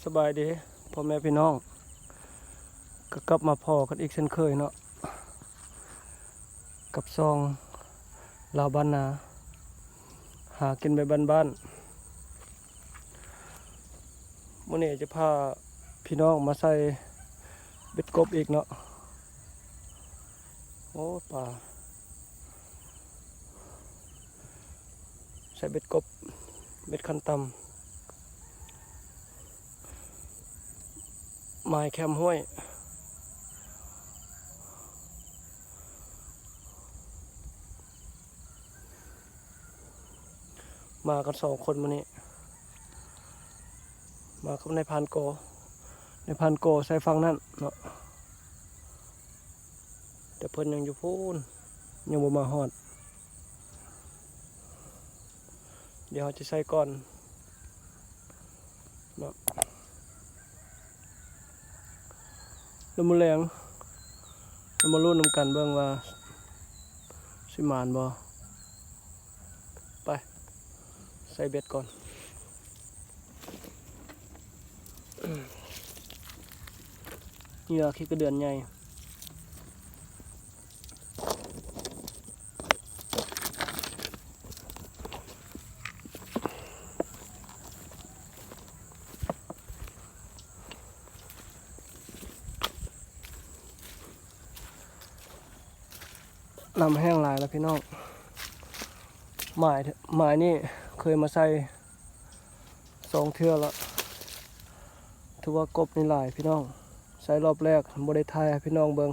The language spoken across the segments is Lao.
ສະບາຍດີພໍ່ແມ່ພີ່ນ້ອງ ກໍກັບມາພໍ້ກັນອີກເຊັ່ນເຄີຍເນາະ ກັບຊ່ອງລາວບ້ານນາ ຫາກິນແບບບ້ານໆ. ມື້ນີ້ຈະພາພີ່ນ້ອງມາໃສ່ເບັດກົບອີກເນາະ. ໂອ້ ປາ ໃສ່ເບັດກົບ ເບັດຄັນຕ່ຳ ໝາຍແຄມຫ້ວຍ. ມາກັນສອງຄົນມື້ນີ້ ມາກັບນາຍພານກໍ ນາຍພານກໍໃສ່ຝັ່ງນັ້ນເນາະ ແຕ່ເພິ່ນຍັງຢູ່ພຸ້ນ ຍັງບໍ່ມາຮອດ. ດຽວເຮົາຈະໃສ່ກ່ອນເນາະ ແລ້ວມື້ແລງ ເຮົາມາລຸ້ນນຳກັນເບິ່ງວ່າຊິໝານບໍ່. ໄປ ໃສ່ເບັດກ່ອນ. ເຫຍື່ອຂີ້ກະເດືອນໃຫຍ່ ນ້ຳແຫ້ງຫຼາຍແລ້ວພີ່ນ້ອງ. ໝາຍ ໝາຍນີ້ເຄີຍມາໃສ່ສອງເທື່ອລະ ຖືວ່າກົບນີ້ຫຼາຍພີ່ນ້ອງ. ໃສ່ລອບແລກບໍ່ໄດ້ຖ່າຍໃຫ້ພີ່ນ້ອງເບິ່ງ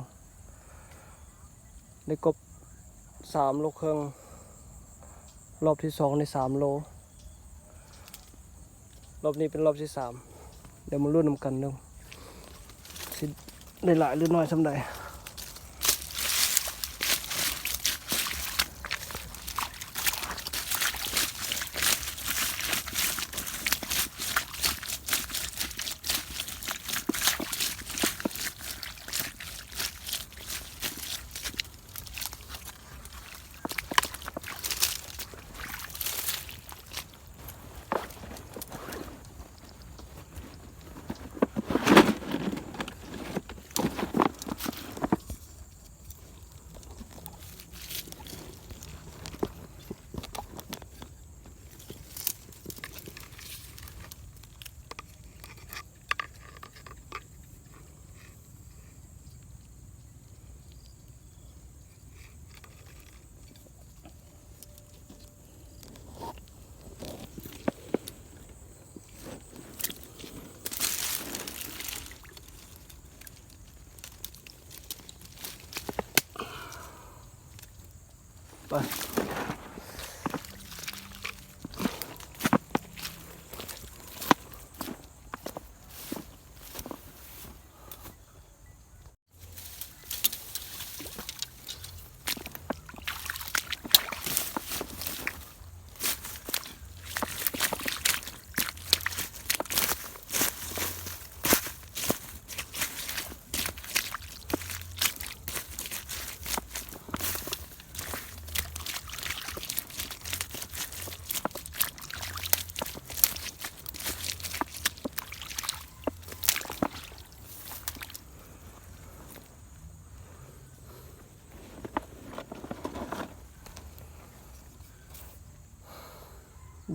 ໄດ້ກົບສາມໂລເຄິ່ງ ລອບທີສອງໄດ້ສາມໂລ ລອບນີ້ເປັນລອບທີສາມ. ດຽວມາລຸ້ນນຳກັນເດີ້ ຊິໄດ້ຫຼາຍຫຼືໜ້ອຍສ່ຳໃດ. ໄປ.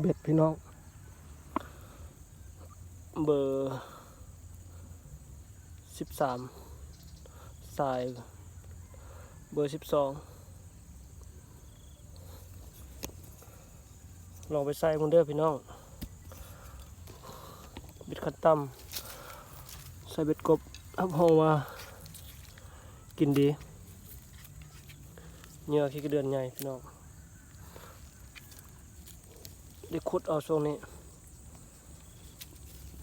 ເບັດພີ່ນ້ອງ ເບີສິບສາມ ສາຍເບີສິບສອງ. ລອງໄປໃສ່ເບິ່ງເດີ້ພີ່ນ້ອງ ເບັດຄັນຕ່ຳ ໃສ່ເບັດກົບ ຮັບຮອງວ່າກິນດີ ເຫຍື່ອຂີ້ກະເດືອນໃຫຍ່ພີ່ນ້ອງ. ໄດ້ຂຸດເອົາຊ່ວງນີ້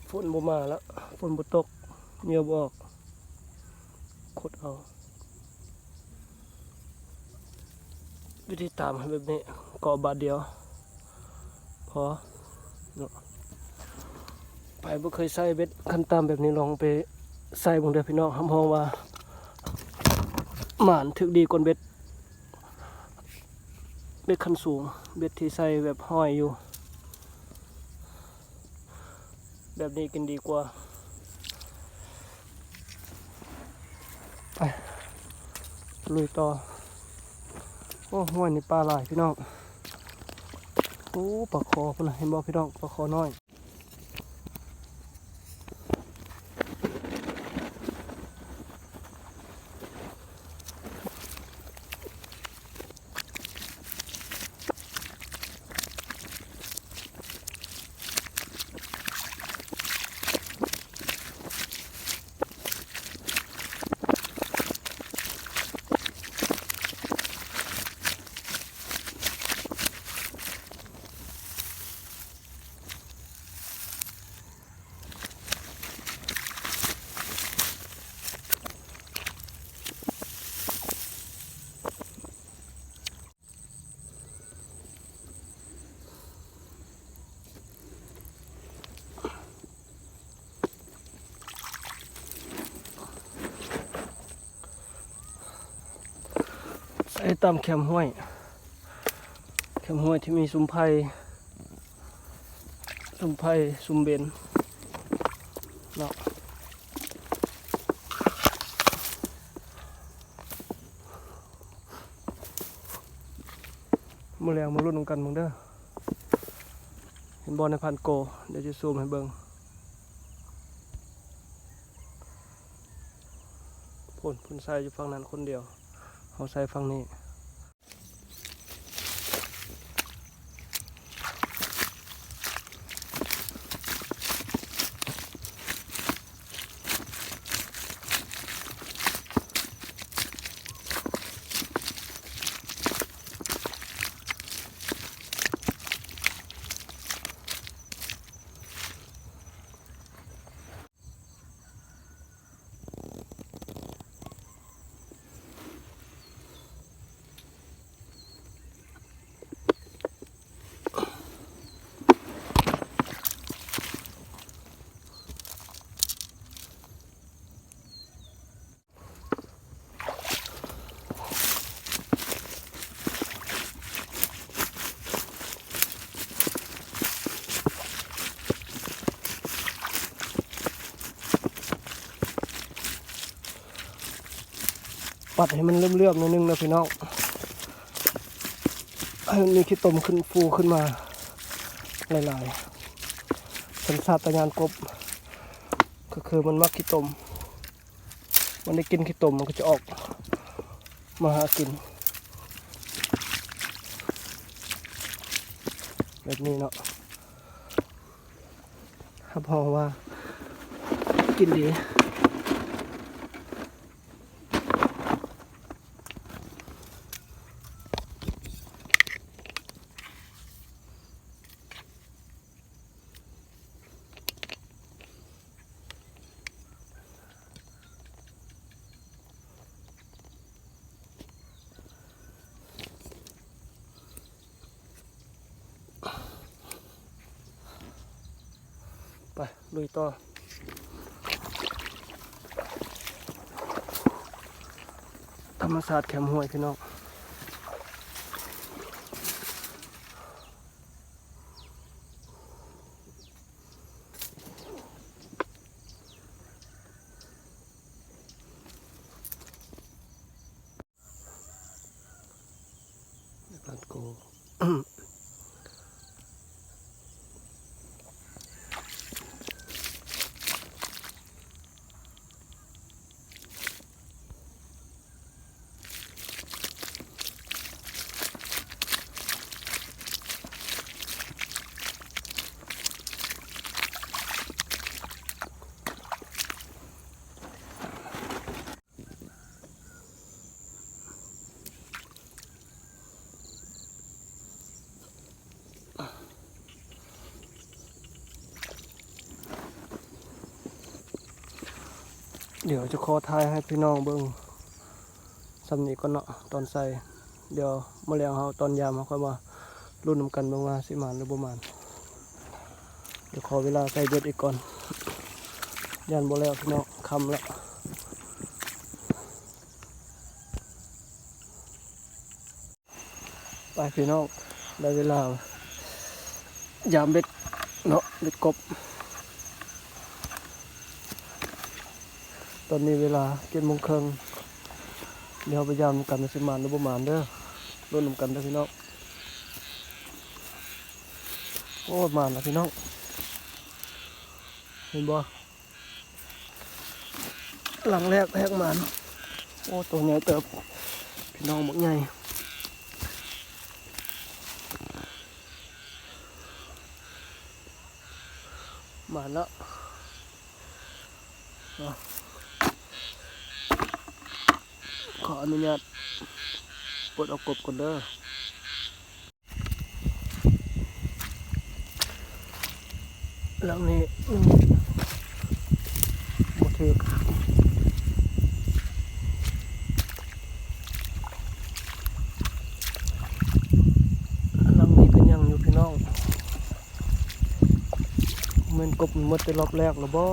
ຝົນບໍ່ມາລະ ຝົນບໍ່ຕົກ ເຫຍື່ອບໍ່ອອກ ຂຸດເອົາ. ວິທີຕາມໃຫ້ແບບນີ້ ເກາະບາດດຽວພໍເນາະ. ໃຜບໍ່ເຄີຍໃສ່ເບັດຄັນຕ່ຳແບບນີ້ ລອງໄປໃສ່ເບິ່ງເດີ້ພີ່ນ້ອງ ຮັບຮອງວ່າໝານ ຖືກດີກວ່າເບັດ ເບັດຄັນສູງ ເບັດທີ່ໃສ່ແບບຫ້ອຍຢູ່. ແບບນີ້ກິນດີກວ່າ. ໄປ ລຸຍຕໍ່. ໂອ້ ຫ້ວຍນີ້ປາຫຼາຍພີ່ນ້ອງ. ໂອ້ ປາຄໍພຸ້ນນະ ເຫັນບໍ່ພີ່ນ້ອງ? ປາຄໍນ້ອຍ. ໃສ່ຕາມແຄມຫ້ວຍ, ແຄມຫ້ວຍທີ່ມີຊຸມໄຜ່ ຊຸມໄຜ່ຊຸມເບັນເນາະ. ມື້ແລງມາລຸ້ນນຳກັນເບິ່ງເດີ. ເຫັນບໍ່ໃນພັນໂກ ດຽວຊິຊູມໃຫ້ເບິ່ງ. ພຸ້ນ ເພິ່ນໃສ່ຢູ່ຝັ່ງນັ້ນຄົນດຽວ, ເຮົາໃສ່ຝັ່ງນີ້. ປັດໃຫ້ມັນເຫຼືອມໆໜ້ອຍໜຶ່ງເດີພີ່ນ້ອງ, ໃຫ້ມັນມີຂີ້ຕົມຂຶ້ນ ຟູຂຶ້ນມາຫຼາຍໆ. ສັນຊາດຕະຍານກົບກໍຄືມັນມັກຂີ້ຕົມ, ມັນໄດ້ກິ່ນຂີ້ຕົມ ມັນກໍຈະອອກມາຫາກິນແບບນີ້ເນາະ. ຮັບຮອງວ່າກິນດີ. ໄປ ລຸຍຕໍ່. ທຳມະຊາດແຄມຫ້ວຍພີ່ນ້ອງ. ດຽວຈະຂໍຖ່າຍໃຫ້ພີ່ນ້ອງເບິ່ງຊ່ຳນີ້ກ່ອນເນາະ ຕອນໃສ່. ດຽວມື້ແລງເຮົາ ຕອນຍາມເຮົາຄ່ອຍມາລຸ້ນນຳກັນເບິ່ງວ່າຊິໝານຫຼືບໍ່ໝານ. ດຽວຂໍເວລາໃສ່ເບັດອີກກ່ອນ, ຢ້ານບໍ່ແລ້ວພີ່ນ້ອງ, ຄ່ຳແລ້ວ. ໄປພີ່ນ້ອງ, ໄດ້ເວລາຍາມເບັດເນາະ, ເບັດກົບ. ຕອນນີ້ເວລາເຈັດໂມງເຄິ່ງ ດຽວໄປຢາມນຳກັນວ່າຊິໝານຫຼືບໍ່ໝານເດີ ລຸ້ນນຳກັນເດີພີ່ນ້ອງ. ໂອ້ ໝານລະພີ່ນ້ອງ ເຫັນບໍ່? ຫຼັງແລກ ແລກໝານ. ໂອ້ ໂຕໃຫຍ່ເຕີບພີ່ນ້ອງ ບັກໃຫຍ່. ໝານລະ ຂໍອະນຸຍາດປົດເອົາກົບກ່ອນເດີ. ຫຼັງນີ້ ອືມ ບໍ່ຖືກ. ຫຼັງນີ້ກໍຍັງຢູ່ພີ່ນ້ອງ. ແມ່ນກົບມັນໝົດແຕ່ລອບແລກແລ້ວບໍ່?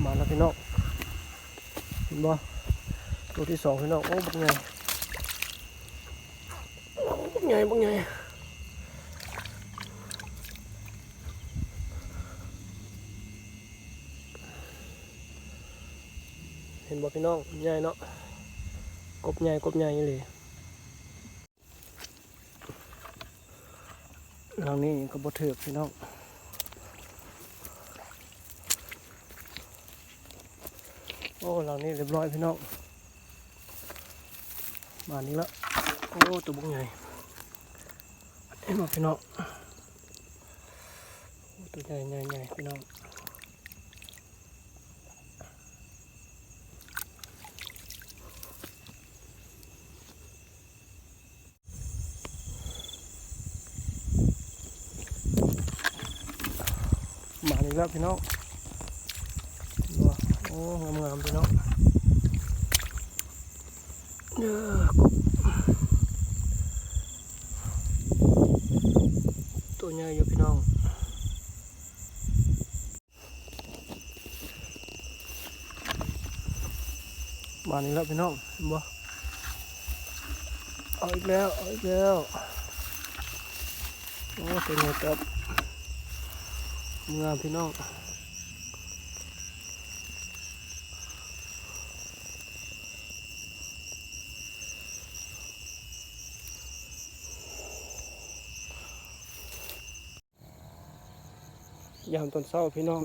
ມາແລ້ວພີ່ນ້ອງ ເຫັນບໍ່? ໂຕທີສອງພີ່ນ້ອງ. ໂອ້ ບັກໃຫຍ່ ໂອ້ ບັກໃຫຍ່ ບັກໃຫຍ່. ເຫັນບໍ່ພີ່ນ້ອງ? ໃຫຍ່ເນາະ ກົບໃຫຍ່ ກົບໃຫຍ່ອີ່ຫຼີ. ຫຼັງນີ້ກໍບໍ່ຖືກພີ່ນ້ອງ. ໂອ້ ຫຼັງນີ້ລຽບຮ້ອຍພີ່ນ້ອງ. ມານີ້ລະ. ໂອ້ ໂຕບັກໃຫຍ່ ເຫັນບໍ່ພີ່ນ້ອງ? ໂອ້ ໂຕໃຫຍ່ໆໆ ພີ່ນ້ອງ. ມາອີກແລ້ວພີ່ນ້ອງ. ໂອ້ ງາມໆ ພີ່ນ້ອງ. ເດີ ກົບ ໂຕໃຫຍ່ຢູ່ພີ່ນ້ອງ. ມານີ້ແລ້ວພີ່ນ້ອງ ເຫັນບໍ່? ເອົາອີກແລ້ວ ເອົາອີກແລ້ວ. ໂອ້ ເປັນໄງກັບ ງາມພີ່ນ້ອງ. ຍາມຕອນເຊົ້າພີ່ນ້ອງ.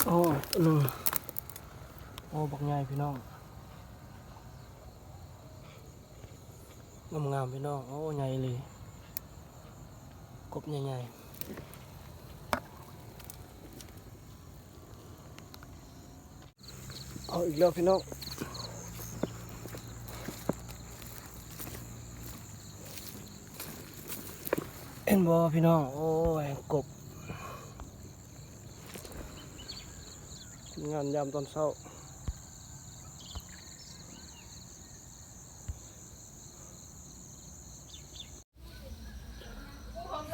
ໂອ້ ໂຕໜຶ່ງ. ໂອ້ ບັກໃຫຍ່ພີ່ນ້ອງ ງາມໆ ພີ່ນ້ອງ. ໂອ້ ໃຫຍ່ອີ່ຫຼີ ກົບໃຫຍ່ໆ. ເອົາອີກແລ້ວພີ່ນ້ອງ. ເຫັນບໍ່ພີ່ນ້ອງ? ໂອ້ຍ ກົບ ງານຍາມຕອນເຊົ້າ.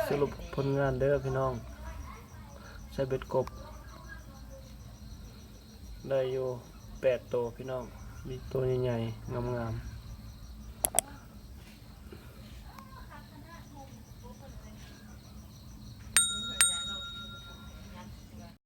ສະຫຼຸບຜົນງານເດີພີ່ນ້ອງ ໃສ່ເບັດກົບ ໄດ້ຢູ່ແປດໂຕພີ່ນ້ອງ ມີໂຕໃຫຍ່ໆ ງາມໆ.